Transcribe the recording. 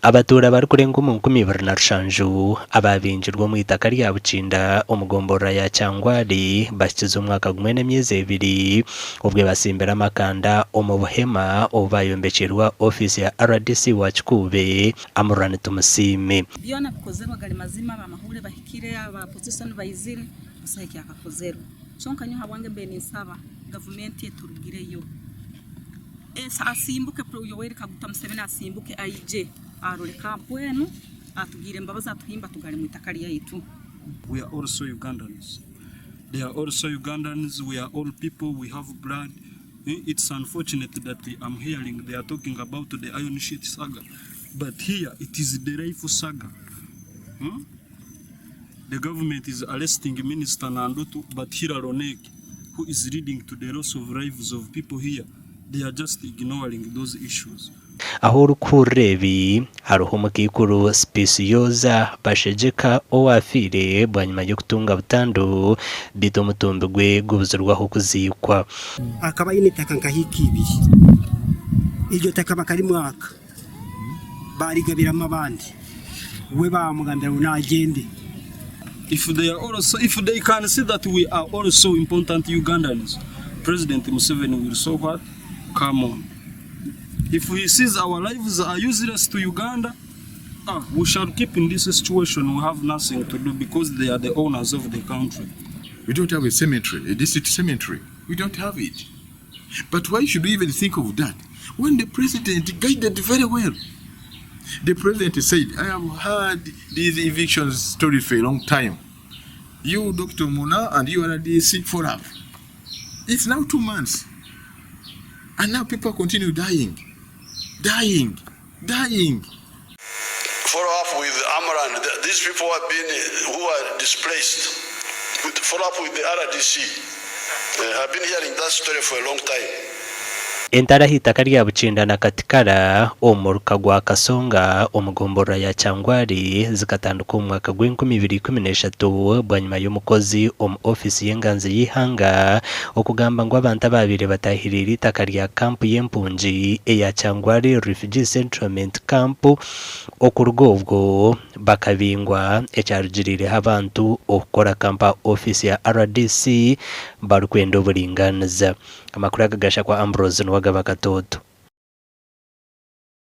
Abatuura barikurenga omu 2700 abaabingirwe omu itaka rya Bukinda omu gomborora ya Kyangwali bahikize omwaka gumwe n'emyezi ebiri obwe batsimbire amakanda omu buhema obu bayombekyeirwe aha ofiisi ya rdc wa Kikuube, Amurani Tumusiime. Byona bikozerwe gari mazima abamahure bahikire aba opposition baizire busaho ekyakakozerwe kyonka nyowe habwange mbaire ninsaba gavumenti eturugireyo. Asimbuke Yoweri Kaguta Museveni asimbuke aije arore kampu enu atugirire embabazi atuhimbe atugare mu itaka ryaitu. We are also Ugandans they are also Ugandans we are all people we have blood it's unfortunate that I'm hearing they are talking about the iron sheet saga but here it is the life saga hmm? The government is arresting minister Nandutu but Hillary Onek who is leading to the loss of lives of people here they are just ignoring those issues. Ahu orikuhurira ebi, hariho omukaikuru Specioza Bashegeka owaafiire bwanyima y'okutunga butandu beitu omutumbi gwe gubuzirwe ah'okuziikwa. Akaba aine eitaka nka hiika ibiri. Eryo taka bakarimwaka, baarigabiramu abandi. We baamugambira ngu naagyende. If they are also if they can see that we are also important Ugandans, President Museveni will so what? Come on. If he sees our lives are useless to Uganda, ah, we shall keep in this situation. We have nothing to do because they are the owners of the country. We don't have a cemetery, a district cemetery. We don't have it. But why should we even think of that when the president guided very well? The president said, I have heard these eviction stories for a long time. You, Dr. Muna, and you RDC, follow up. It's now 2 months. And now people continue dying, dying, dying. Follow up with Amaran. These people have been who are displaced. Follow up with the RDC. I've been hearing that story for a long time. Entare aha itaka rya Bukinda na Katikara omu muruka gwa Kasonga omu gomborora ya Kyangwali zikatandika omu mwaka gw'enkumi ibiri ikumi n'eshatu bwanyima y'omukozi omu ofiisi y'enganzi y'eihanga okugamba ngu abantu abaabaire bataahiriire eitaka rya kampu y'empungi eya Kyangwali Refugee Settlement Camp okuruga obwo bakabingwa ekyarugiriireho abantu okukora kampu aha ofiisi ya rdc barikwenda oburingaaniza. Amakuru aga gashakwa Ambrose Nuwagaba Katooto.